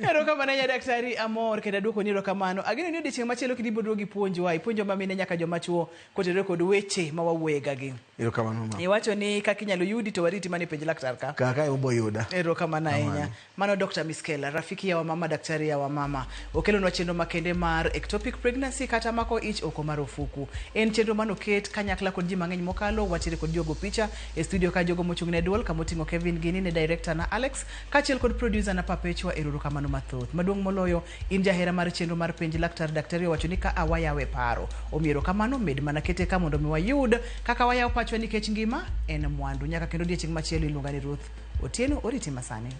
Erokamano ahinya daktari, amor kendo aduoko ni erokamano. Ageno ni odiochieng' machielo kendo ibiro duogo ipuonjwa, ipuonjwa ma mine nyaka joma chuo kotenore kod weche ma wawuoye ga gi. Erokamano ma. Iwacho ni kaka inyalo yudi to wariti mana e penj laktar ka. Kaka ema ubo yuda. Erokamano ahinya. Mano Dr. Miskela, rafiki ya wamama, daktari ya wamama. Okelonwa chenro makende mar ectopic pregnancy kata mako ich oko mar ofuku. En chenro manoket kanyakla kod ji mang'eny mokalo, watiere kod jogo picha e studio ka jogo mochung' ne duol kamoting'o Kevin Gini ne director na Alex kaachiel kod producer na Perpetua. Erokamano mathoth. Maduong' moloyo in jahera mar chenro mar penj laktar, daktari owacho ni ka awayawe paro. Omiyo erokamano med mana kete ka mondo mi wayud kaka wayawo pachwa nikech ngima en mwandu. Nyaka kendo odiechieng' machielo iluonga ni Ruth Otieno, oriti masani.